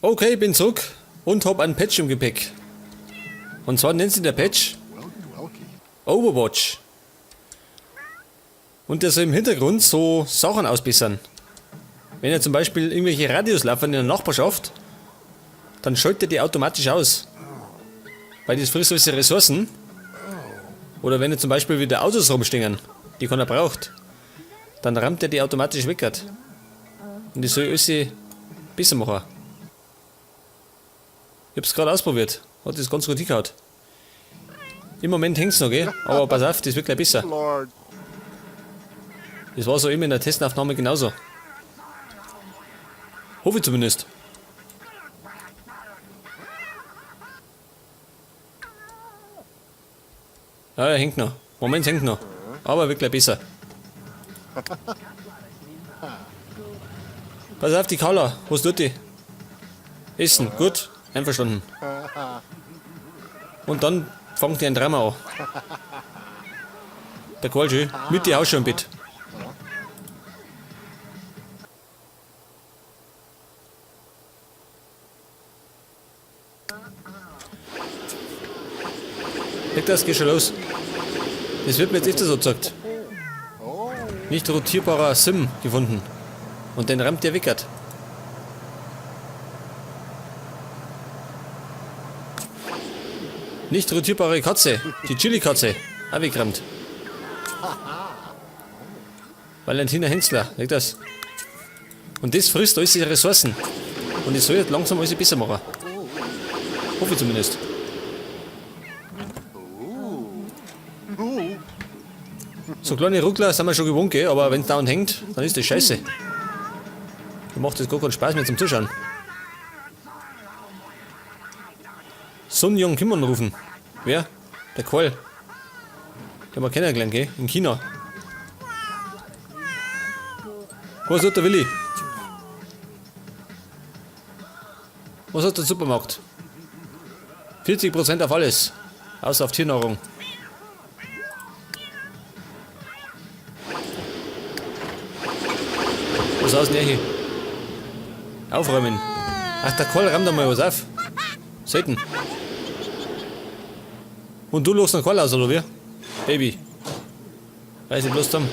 Okay, bin zurück und hab einen Patch im Gepäck. Und zwar nennt sich der Patch Overwatch. Und der soll im Hintergrund so Sachen ausbessern. Wenn er zum Beispiel irgendwelche Radios laufen in der Nachbarschaft, dann schaltet er die automatisch aus. Weil das frisst solche Ressourcen. Oder wenn er zum Beispiel wieder Autos rumstehen, die keiner braucht, dann rammt er die automatisch weg. Und das soll alles besser machen. Ich hab's gerade ausprobiert. Hat das ganz gut hingehauen. Im Moment hängt's noch, gell? Aber pass auf, das wird gleich besser. Das war so immer in der Testaufnahme genauso. Hoffe ich zumindest. Ja, er hängt noch. Moment, hängt noch. Aber wird gleich besser. Pass auf, die Carla. Was tut die? Essen. Gut. Einverstanden. Und dann fängt die ein Drama an. Der Karl schön. Mit die Haus schon im Bett. Das geht schon los. Das wird mir jetzt öfter so gesagt. Nicht rotierbarer Sim gefunden. Und den rammt der Wickert. Nicht rotierbare Katze. Die Chili-Katze. Auch weggerammt. Valentina Hensler, seht das? Und das frisst alles ihre Ressourcen. Und ich soll jetzt langsam alles besser machen. Hoffe ich zumindest. So kleine Ruckler sind wir schon gewohnt, gell? Aber wenn's dauernd hängt, dann ist das scheiße. Dann macht das gar keinen Spaß mehr zum Zuschauen. Sun Jong Kim anrufen. Wer? Der Karl. Den haben wir kennengelernt, gell? In China. Was hat der Willi? Was hat der Supermarkt? 40% auf alles. Außer auf Tiernahrung. Was ist denn hier? Aufräumen. Ach, der Karl rammt da mal was auf. Selten. Und du lachst noch Karl aus, oder wie? Baby. Weiß ich bloß zusammen.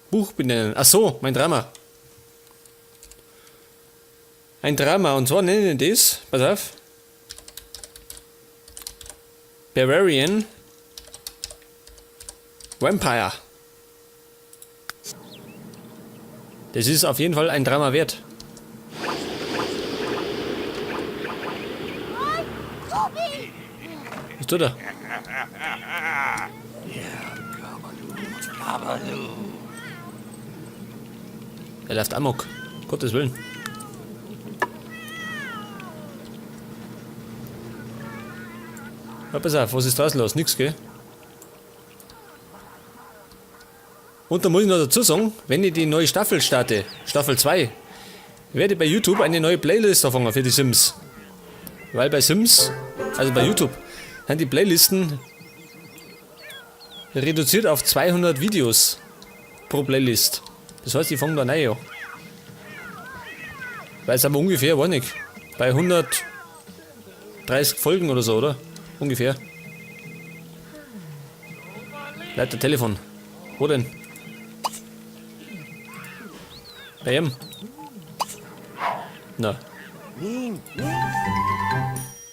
Buch benennen. Ach so, mein Drama. Ein Drama, und zwar nenne ich das, pass auf. Bavarian Vampire. Das ist auf jeden Fall ein Drama wert. Was tut er? Er läuft amok. Gottes Willen. Ja, pass auf, was ist draußen los? Nix, gell? Und da muss ich noch dazu sagen, wenn ich die neue Staffel starte, Staffel 2, werde ich bei YouTube eine neue Playlist anfangen für die Sims. Weil bei Sims, also bei YouTube, sind die Playlisten reduziert auf 200 Videos pro Playlist. Das heißt, ich fange da neu an. Weil es aber ungefähr, weiß nicht, bei 130 Folgen oder so, oder? Ungefähr. Leiter Telefon. Wo denn? Bei ihm? Na.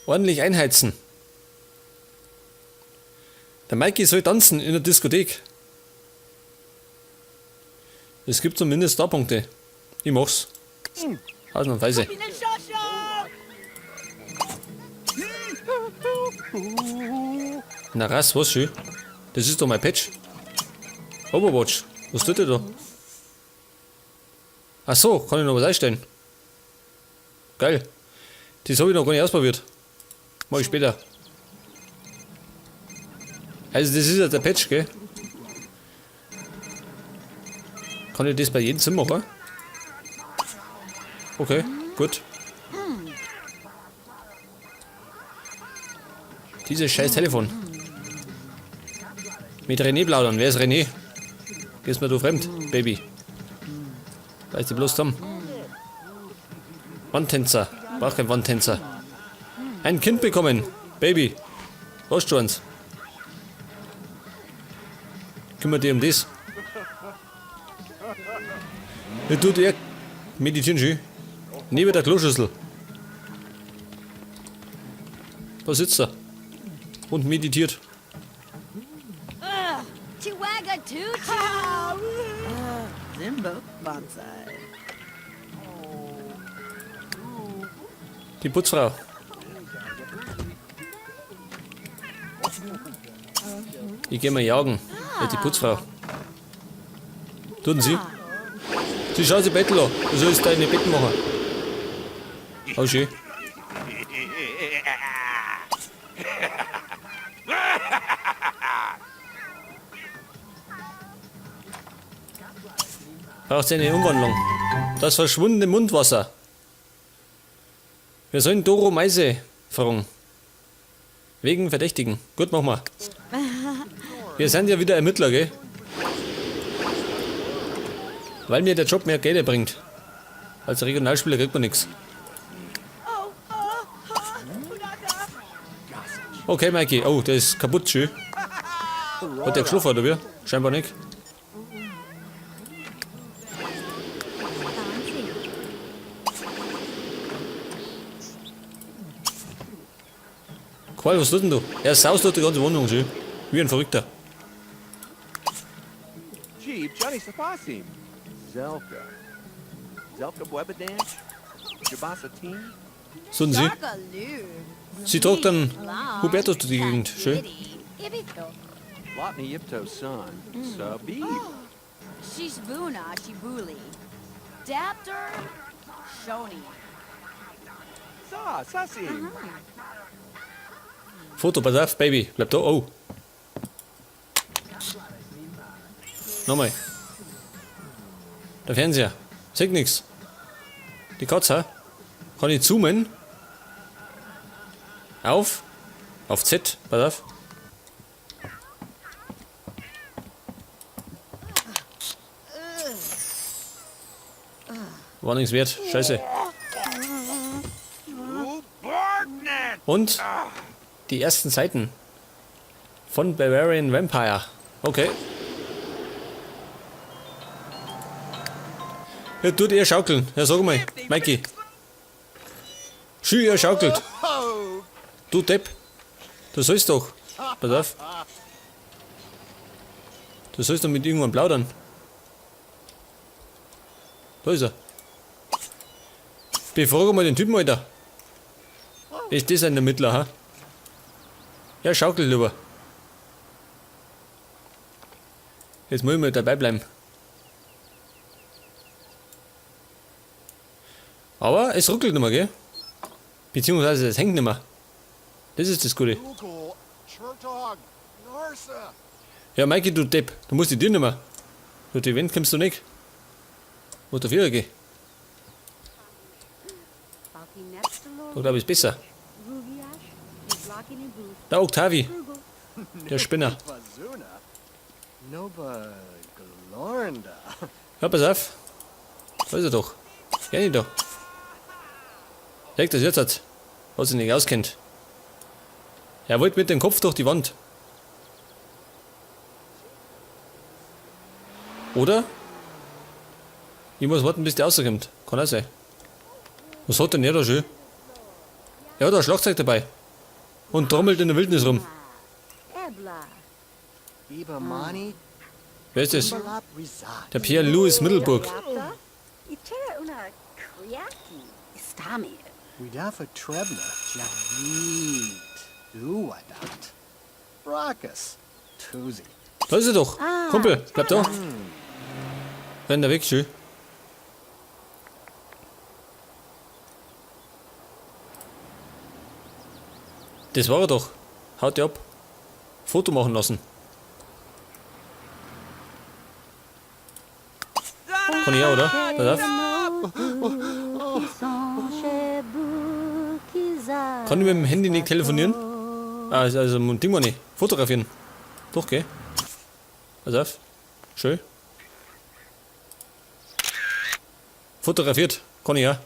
Ordentlich einheizen. Der Mikey soll tanzen in der Diskothek. Es gibt zumindest Starpunkte. Ich mach's. Ausnahmsweise. Na rass, was schön. Das ist doch mein Patch. Overwatch. Was tut der da? Ach so, kann ich noch was einstellen? Geil. Das hab ich noch gar nicht ausprobiert. Mach ich später. Also das ist ja der Patch, gell? Kann ich das bei jedem Sim machen? Okay, gut. Dieses scheiß Telefon. Mit René plaudern. Wer ist René? Gehst mir du fremd, Baby. Weißt du bloß zusammen. Wandtänzer. Brauch kein Wandtänzer. Ein Kind bekommen. Baby. Hast du eins? Kümmert dich um das. Ja, tut er meditieren schön. Neben der Kloschüssel. Da sitzt er. Und meditiert. Die Putzfrau. Ich geh mal jagen. Ja, die Putzfrau. Tun sie? Sie schaut sich Bettel an. Du sollst deine Betten machen. Oh, schön. Braucht eine Umwandlung. Das verschwundene Mundwasser. Wir sollen Doro Meise fragen. Wegen Verdächtigen. Gut, machen wir. Wir sind ja wieder Ermittler, gell? Weil mir der Job mehr Geld bringt. Als Regionalspieler kriegt man nichts. Okay, Mikey. Oh, der ist kaputt, schön. Hat der geschlafen, oder wie? Scheinbar nicht. Karl, was tut denn du? Er saust durch die ganze Wohnung, schön. Wie ein Verrückter. Jeeb, Johnny Safasim. Zelka. Zelka Webadanch. Jabasa Team. So sie. Sie tragt dann Hubertus durch die Gegend. Schön. Lotni Yipto son. Sabib. Shishbuna Shibuli. Dapter Shoni. Sa, Sasim. Foto, pass auf, Baby. Bleib da. Oh. Nochmal. Der Fernseher. Sieht nix. Die Katze. Kann ich zoomen? Auf. Auf Z. Pass auf. War nichts wert. Scheiße. Und die ersten Seiten von Bavarian Vampire. Okay. Ja, tut er schaukeln. Ja, sag mal, Mikey. Schön, er schaukelt. Du Depp. Du sollst doch. Pass auf. Du sollst doch mit irgendwann plaudern. Da ist er. Befrage mal den Typen, Alter. Ist das ein Ermittler, ha? Ja, schaukel lieber. Jetzt muss ich mal dabei bleiben. Aber es ruckelt nicht mehr, gell? Beziehungsweise es hängt nicht mehr. Das ist das Gute. Ja, Mikey, du Depp, du musst die Tür nicht mehr. Durch die Wand kommst du nicht. Muss dafür gehen. Da glaube ich ist besser. Da Octavi. Der Spinner. Ja, pass auf. Da ist er doch. Geh nicht doch. Sag das jetzt hat. Was sich nicht auskennt. Er wollte mit dem Kopf durch die Wand. Oder? Ich muss warten, bis der rauskommt. Kann auch sein. Was hat denn er da schön? Er hat ein Schlagzeug dabei. Und trommelt in der Wildnis rum. Wer ist das? Der Pierre Louis Middelburg. Da ist er doch. Kumpel, bleib da. Renn da weg, schön. Das war er doch. Haut die ab. Foto machen lassen. Kann ich auch, oder? Pass auf. Kann ich mit dem Handy nicht telefonieren? Also mit dem Ding mal nicht. Fotografieren. Doch, gell? Pass auf. Schön. Fotografiert. Kann ich ja.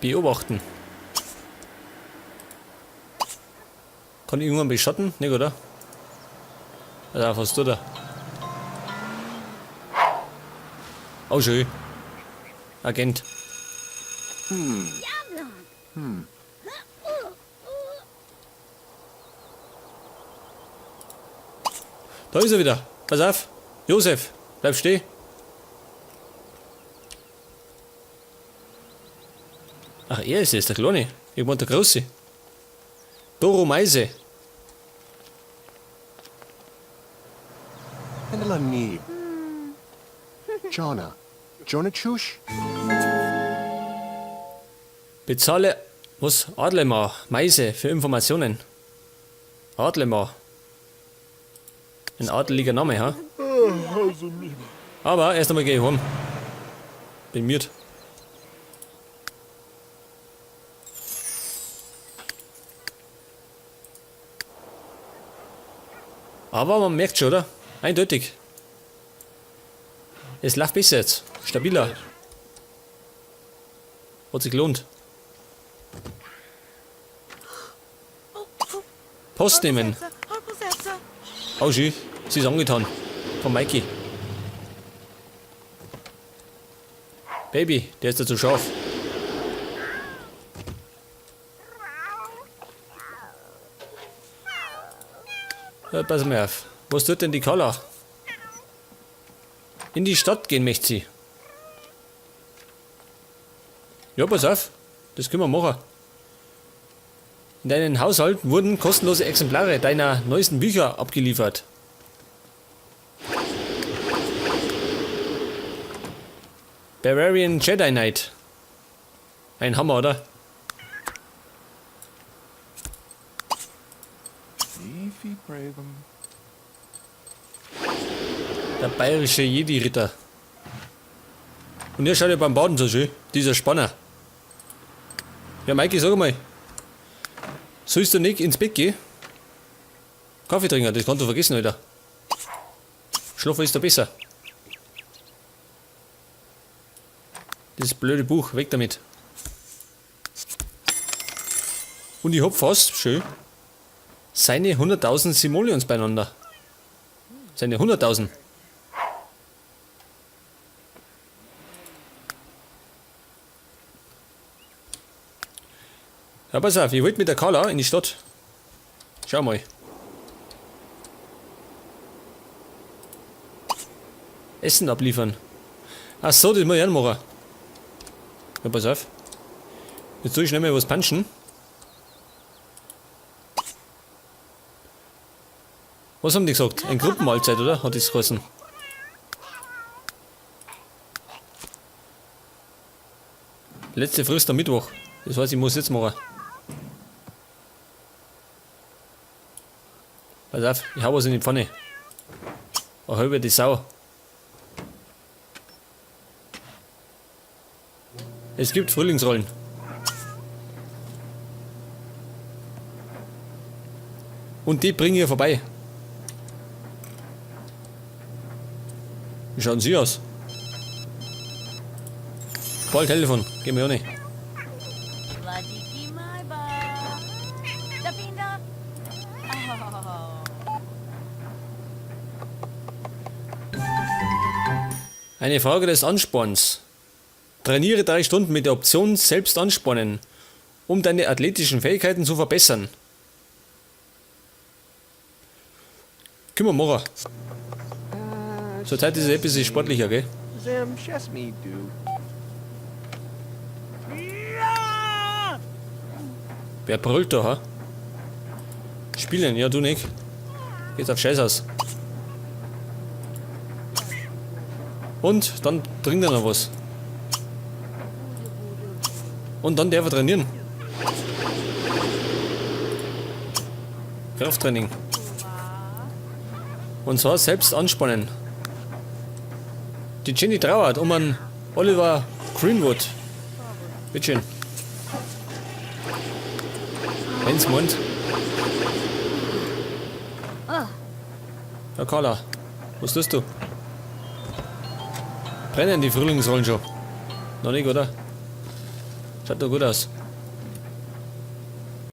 Beobachten. Kann ich irgendwann beschatten? Nicht, oder? Also, was tut er? Oh, schön. Agent. Da ist er wieder. Pass auf. Josef, bleib stehen. Ach, er ist es, der Kleine. Ich meine, der Große. Doro Meise. Endelani. Jonna. Jonah Chush? Bezahle, was? Adlemar, Meise für Informationen. Adlemar. Ein adeliger Name, ha? Aber erst einmal gehe ich heim. Bin müde. Aber man merkt schon, oder? Eindeutig. Es läuft besser jetzt. Stabiler. Hat sich gelohnt. Post nehmen. Oh, schön. Sie ist angetan. Von Mikey. Baby, der ist ja zu scharf. Ja, pass mal auf. Was tut denn die Carla? In die Stadt gehen möchte sie. Ja, pass auf. Das können wir machen. In deinen Haushalt wurden kostenlose Exemplare deiner neuesten Bücher abgeliefert. Bavarian Jedi Knight. Ein Hammer, oder? Beefy Bravum. Der bayerische Jedi-Ritter. Und der schaut ja beim Baden so schön. Dieser Spanner. Ja, Maiki, sag mal. Sollst du nicht ins Bett gehen? Kaffee trinken, das kannst du vergessen, Alter. Schlafen ist da besser. Dieses blöde Buch, weg damit. Und ich hab fast, schön, seine 100.000 Simoleons beieinander. Seine 100.000. Ja, pass auf, ich wollte mit der Carla in die Stadt. Schau mal. Essen abliefern. Ach so, das muss ich auch noch machen. Ja, pass auf. Jetzt soll ich schnell mal was punchen. Was haben die gesagt? Ein Gruppenmahlzeit, oder? Hat das geheißen. Letzte Frist am Mittwoch. Das heißt, ich muss jetzt machen. Pass auf, ich hau was in die Pfanne. Eine halbe die Sau. Es gibt Frühlingsrollen. Und die bringen hier vorbei. Wie schauen Sie aus? Voll Telefon, gehen wir auch nicht. Ladiki Maiba. Dapinda. Oh. Eine Frage des Ansporns. Trainiere 3 Stunden mit der Option selbst anspornen, um deine athletischen Fähigkeiten zu verbessern. Können wir machen. Zurzeit ist es ein bisschen sportlicher, gell? Zim, Chesme, du. Wer brüllt da, ha? Spielen, ja du nicht. Geht auf Scheiß aus. Und dann trinkt er noch was. Und dann darf er trainieren. Krafttraining. Und zwar selbst anspannen. Die Jenny trauert um einen Oliver Greenwood. Bitteschön. Wenn's meint. Ja, Carla, was tust du? Brennen die Frühlingsrollen schon? Noch nicht, oder? Schaut doch gut aus.